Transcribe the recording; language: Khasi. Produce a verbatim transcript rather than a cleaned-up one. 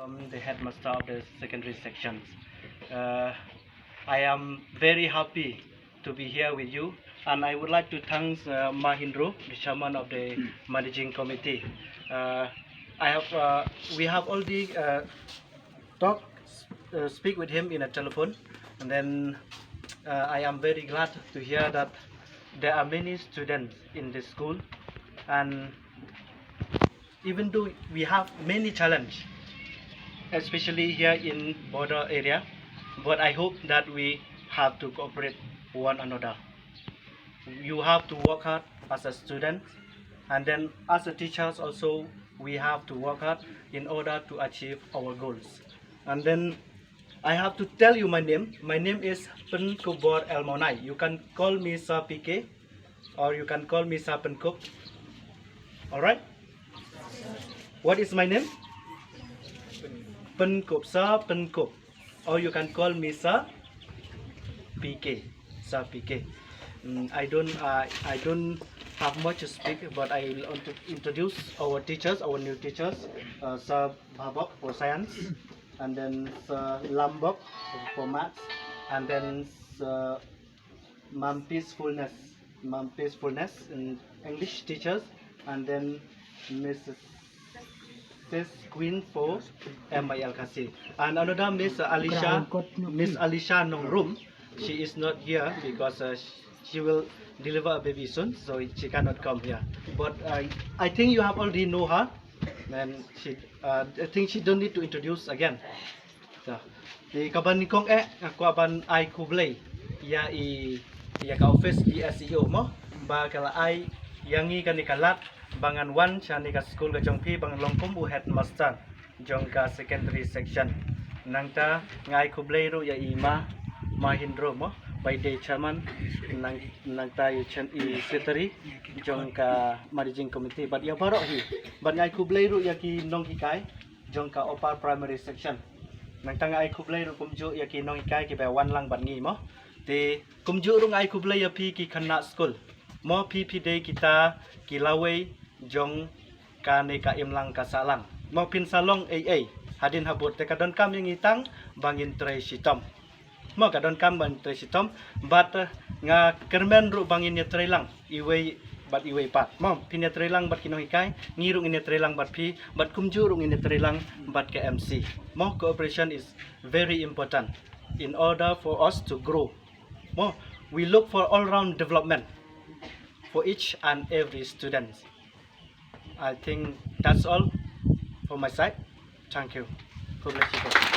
I'm the headmaster of the secondary sections. Uh, I am very happy to be here with you, and I would like to thank uh, Mahindro, the chairman of the managing committee. Uh, I have, uh, we have already uh, talked, uh, speak with him in a telephone, and then uh, I am very glad to hear that there are many students in this school, and even though we have many challenges, especially here in border area, but I hope that we have to cooperate one another. You have to work hard as a student, and then as a teachers also, we have to work hard in order to achieve our goals. And then I have to tell you my name. My name is Penkubor El Monai. You can call me Sir P K, or you can call me Sir Penkup. All right? What is my name? Penkup, Sir Penkup. Or you can call me Sir P K. Sir P K. Mm, I don't, uh, I don't have much to speak, but I will want to introduce our teachers, our new teachers, uh, Sir Babok for science, and then Sir Lambok for maths, and then Sir Mom Peacefulness, Mom Peacefulness in English teachers, and then Missus Sis Queen for M I L Kasi. And another Miss Alisha, Miss Alisha Nongrum. She is not here because uh, sh- she will deliver a baby soon, so she cannot come here. But uh, I think you have already know her, and she, uh, I think she don't need to introduce again. So, te kaba nyngkong eh, nga kwah ban ai khublei ïa i, ïa ka office D S E O mo, ba ka la ai ïa ngi kane ka lad ba ngan wan sha kane ka skul ka jong phi, ba ngan long kum u headmaster jong ka secondary section. Nangta nga ai khublei ruh ïa i Ma, Mahindro mo, ba i dei chairman, nang, nangta i chen i secretary jong ka managing committee, bad ïa baroh hi. Bad nga ai khublei ruh ïa ki nonghikai jong ka upper primary section. Nangta nga ai khublei ruh kumjuh ïa ki nonghikai kiba wan lang bad ngi mo. Te kumjuh ruh nga ai khublei ïa phi ki khynnah skul. Mo, phi phi dei kita ki lawei jong kane ka imlang ka sahlang. Mo, phin sa long ei ei hadien habud, te ka donkam ïa ngi tang ba ngin trei shitom. Mo, ka donkam ba ngin trei shitom, bad eh, nga kyrmen ruh ba ngin ïa trei lang iwei bad iwei pat. Mo, phin ïa trei lang bad ki nonghikai, ngi ruh ngin ïa trei lang bad phi, bad kumjuh ruh ngin ïa trei lang bad ka M C. Mo, cooperation is very important in order for us to grow. Mo, we look for all round development for each and every student. I think that's all for my side. Thank you. God bless you.